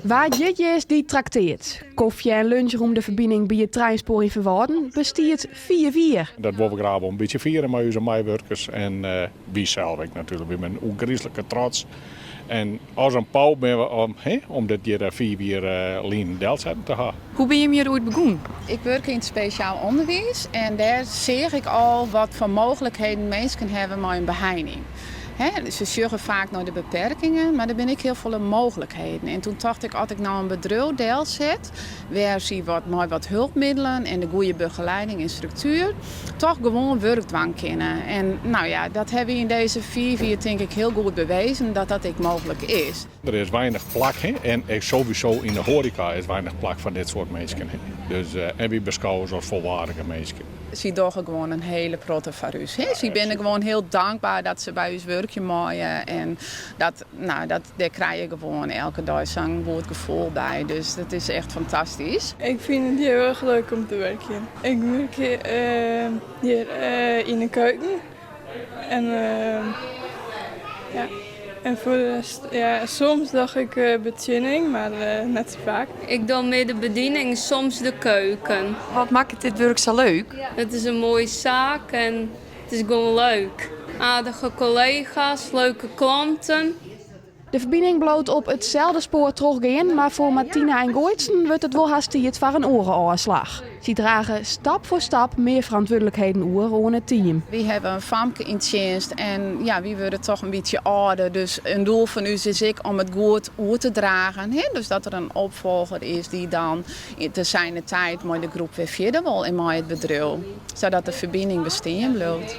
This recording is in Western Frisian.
Wa't jierdei is, dy traktearret. Kofje en lunchrûn De Ferbining by it treinspoar yn Ferwâlden bestiet 4 jier. Dat wolle we graach wol in bytsje fiere mei ús meiwurkers en wy sels ek natuerlik. Wy binne ôfgryslike trots. En as in pau binne we om dit hjir 5 jier lyn delsetten te hawwen. Hoe binne jim hjir oait begûn? Ik wurk yn it spesjaal ûnderwiis en dêr seach ik al wat foar mooglikheden minsken hawwe mei in beheining. Se sjogge faak nei de beperkingen, mar der binne ek hiel folle mooglikheden. En doe tocht ik, as ik no in bedriuw delset, wêr't sy wat, mei wat helpmiddelen en de goede begelieding en struktuer, dochs gewoan wurk dwaan kinne. En no ja, dat hawwe wy yn dizze 5 jier tink ik hiel goed bewiisd dat dat ek mooglik is. Der is weinich plak, hè? En ek sowieso yn de hoareka is weinich plak foar dit soart minsken. Hè? Dus, en wy beskôgje se as folweardige minsken. Sy dogge gewoan in hiele protte foar ús. Hè? Sy binne gewoan hiel tankber dat se by ús wurkje meie. En dat, no, dêr krije je gewoan elke dei sa'n goed gefoel by. Dus dat is echt fantastysk. Ik fyn it hiel erch leuk om te wurkjen. Ik wurk hjir yn de keuken. En, ja. En foar de rest, ja, soms doch ik betsjinning, mar net sa faak. Ik doch mear de bediening, soms de keuken. Wat makket dit wurk sa leuk? It is in moaie saak en it is gewoan leuk. Aardige kollega's, leuke klanten. De ferbining bliuwt op itselde spoar trochgean, mar foar Martina en Goitsen wurdt it wol hast tiid foar in oare ôfslach. Sy drage stap foar stap mear ferantwurdlikheden oer oan it team. Wy hawwe in famke yn tsjinst en ja, wy wurde dochs in bytsje âlder. Dus in doel fan ús is ek om it goed oer te dragen. Hè? Dus dat der in opfolger is dy't dan te sinen tiid mei de groep wer fierder wol en mei it bedriuw. Sadat de ferbining bestean bliuwt.